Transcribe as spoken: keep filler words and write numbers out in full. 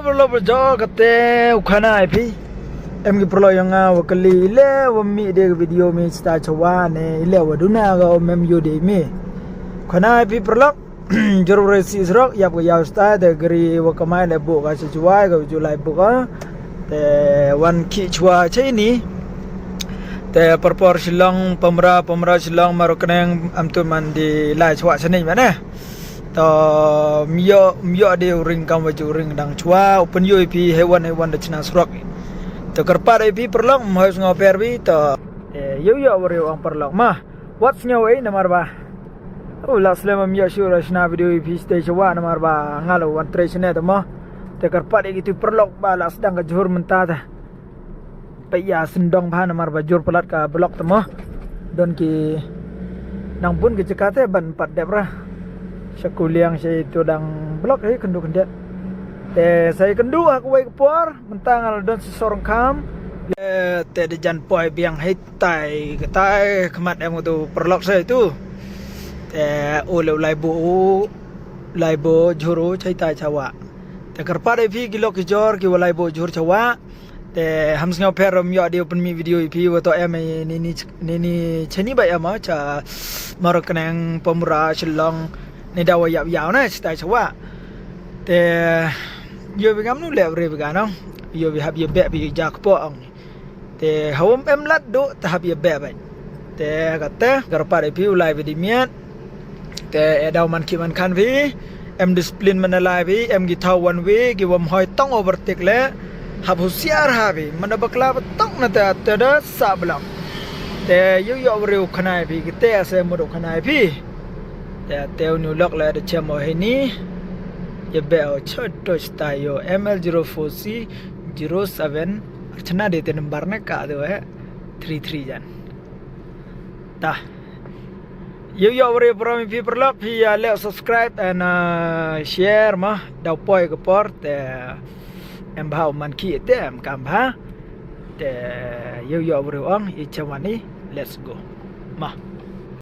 Paralok, paralok, kate u khana i phi. Em ki paralok yong nga wa kylli, ile wa mih de ka video mi chita chawa ne, ile wa duna ka, o mem yo de mi. Khana i phi paralok, jor re si srok, yap ka yaw chita, te gari wa kamai le bu ka chi chawa, ka ju lai bu ka. Te wan ki chawa chai ni. Te parpor Shillong, Pamra, Pamra Shillong, Mawryngkneng, am tu man di lai chawa chani mane. To myo, myo de u ring kam wa ju ring dang chwa, u pynyo i phi hewan, hewan da chna srok. To kyrpad i phi paralok, mhoi sngaw per bi, to, eh, yo yo wa ri ong paralok ma. Wat sngaw ei namar ba. U la slem myo shu ra chna video i phi stay chawa namar ba nga lo wan tre chne to ma. Te kyrpad i ki tu paralok ba la sdang ka jhur mynta ta. Peit ya syndong bha namar ba jur palat ka block te mo. Don ki nang bun ki jaka te ban pat dep ra. Sha Kuliang sha itu dang block hi kyndu kyndet. Te sa i kyndu ha kawei ka por, mynta nga la don sa Sorongkham. Le te da jan poi biang hi tai, ka tai khmat em tu paralok sa itu. Te u le u lai bu u, lai bu jhur u chai tai chawa. Te kyrpad i phi ki lok ki jor ki wa lai bu jhur chawa. Te ham sngaw per rom yo de u pynmih video i phi wa to em i ni ni, ni ni chani ba em a cha Mawryngkneng, Pamra, Shillong, ni da wa yap yaw na chita chawa. Te yo bi ngam nu le re bi ga no. Yo bi hap ye be bi ja kpo ong. Te hawam em lat du te hap ye be ba. Te kate kyrpad i phi u lai bi di miat. Te e daw man ki man khan phi, em discipline man lai phi, em ki thaw one way, ki wam hoi tong overtake le, hap husiar ha phi, man da bakla ba tong na te, te da sa block. Te yo yo wa ri u khana i phi, ki te ase mut u khana i phi. Te te u ni u lok le da chem o hi ni, ye be o chot do chita yo M L zero four C zero seven, chna de te number ne ka do he, three three jan. Ta. Yo yo wa ri u prom i phi paralok phi ya le subscribe and, uh, share ma. Daw poi ka por te em bha u man ki te em kam bha. Te yo yo wa ri u ong i chawani. Let's go. Ma.